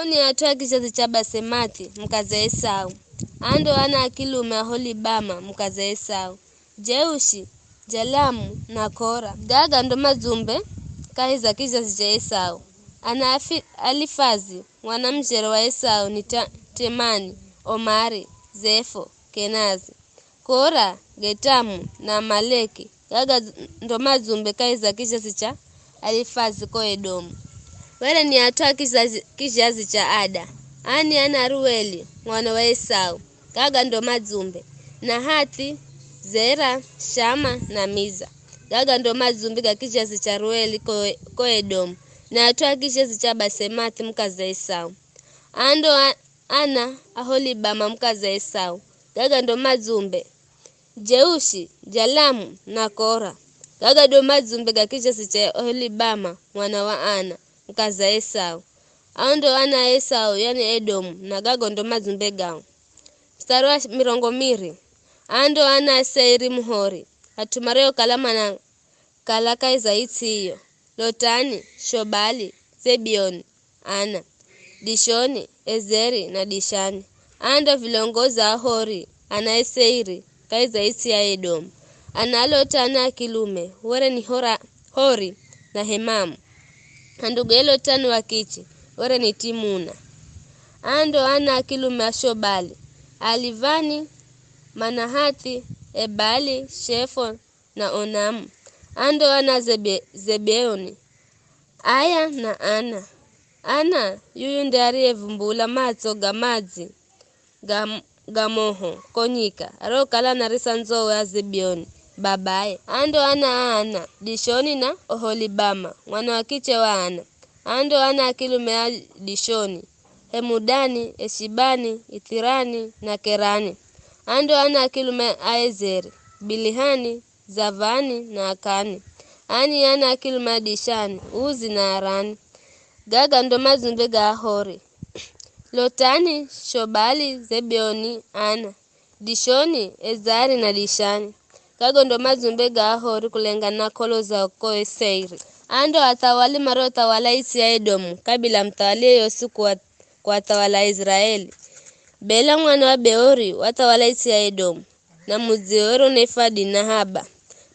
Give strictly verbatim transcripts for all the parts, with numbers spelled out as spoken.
Ni at'u a kizhazi cha Basemathi, mukaza Esau. Aa ndo ana a kilume a Holibama, mukaza Esau. Jeushi, Jalamu, na Kora. Gaga ndo madzumbe kahi za kizhazi cha Esau. Ana a Fi-, Alifazi, mwana mujere wa Esau ni Ta-, Temani, Omari, Zefo, Kenazi. Kora, Getamu, na Amaleki, gaga ndo madzumbe kahi za kizhazi cha Alifazi ko Edomu. Were ni at'u a kizhazi, kizhazi cha Ada, ani ana a Rueli, mwana wa Esau, gaga ndo madzumbe, Nahathi, Zera, Shama, na Miza. Gaga ndo madzumbe ga kizhazi cha Rueli ko, ko Edomu, na at'u a kizhazi cha Basemathi mukaza Esau. Aa ndo a-, ana a Holibama mukaza Esau, gaga ndo madzumbe, Jeushi, Jalamu, na Kora. Gaga ndo madzumbe ga kizhazi cha Holibama mwana wa Ana, mukaza Esau. Ao ndo ana a Esau, yani Edomu, na gago ndo madzumbe gao. Mstari wa mirongo miri. Aa ndo ana a Seiri Muhori, at'u mariokala mana kala kahi za its'i iyo, Lotani, Shobali, Zebioni, Ana, Dishoni, Ezeri na Dishani. Aa ndo vilongozi a Ahori, ana a Seiri, kahi za its'i ya Edomu. Ana a Lotani a kilume were ni Hora-, Hori na Hemamu, na nduguye Lotani wa kiche were ni Timuna. Aa ndo ana a kilume a Shobali, Alivani, Manahathi, Ebali, Shefo, na Onamu. Aa ndo ana Zebe-, Zebeoni, Aya na Ana. Ana yuyu nde ariyevumbula matso ga madzi ga, ga moho ko nyika, arihokala anarisa ndzowe a Zebeoni, babaye. Aa ndo ana a Ana, Dishoni na Oholibama, mwana wa kiche wa Ana. Aa ndo ana a kilume a Dishoni, Hemudani, Eshibani, Ithirani, na Kerani. Aa ndo ana a kilume a Ezeri, Bilihani, Zavani na Akani. Ani ana a kilume a Dishani, Uzi na Arani. Gaga ndo madzumbe ga Ahori. Lotani, Shobali, Zebeoni, Ana, Dishoni, Ezari na Dishani. Gago ndo madzumbe ga Ahori kulengana na kolo zao ko Seiri. Aa ndo athawali mariothawala its'i ya Edomu, kabila muthawali yeyosi kuwa-, kuwathawala Aiziraeli. Bela mwana wa Beori wathawala its'i ya Edomu, na mudziwe were unaifwa Dinahaba.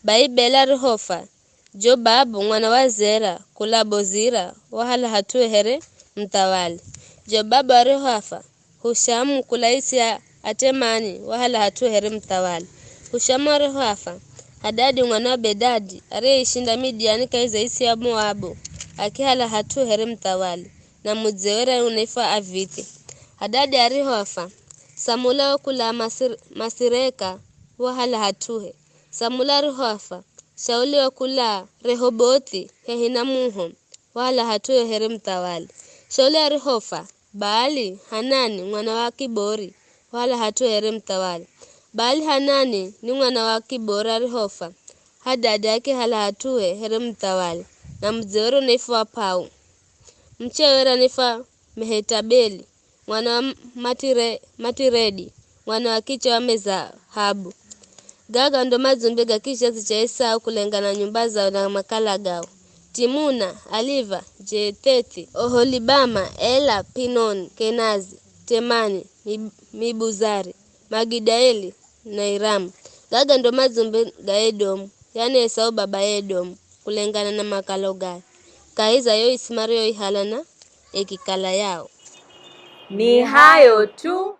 Bai Bela arihofa, Jobabu mwana wa Zera kula Bozira wahala hat'uhe here muthawali. Jobabu arihoafa, Hushamu kula its'i ya Atemani wahala hat'uhe here muthawali. Hushamu arihoafa, Hadadi mwana wa Bedadi, ariyeishinda Midiani kahi za its'i ya Moabu, akihala hat'uhe here muthawali, na mudziwe were unaifwa Aviti. Hadadi arihoafa, Samula wa kula Masir-, Masireka wahala hat'uhe. Samula arihoafa, Shauli wa kula Rehobothi hehi na muho wahala hat'uhe here muthawali. Shauli arihofa, Baali Hanani mwana wa Akibori wahala hat'uhe here muthawali. Baali Hanani ni mwana wa Akibori arihofa, Hadadi akihala hat'uhe here muthawali, na mudziwe were unaifwa Pau. Muchewe were anaifwa Mehetabeli, mwana wa Matire-, Matiredi, mwana wa kiche wa Mezahabu. Gaga ndo madzumbe ga kizhazi cha Esau kulengana na nyumba zao na makala gao. Timuna, Aliva, Jethethi, Oholibama, Ela, Pinoni, Kenazi, Temani, Mib-, Mibuzari, Magidaeli, na Iramu. Gaga ndo madzumbe ga Edomu, yani Esau baba ya Edomu, kulengana na makalo gayo, kahi za yo its'i mariyoihala na ekikala yao. Ni hayo tu.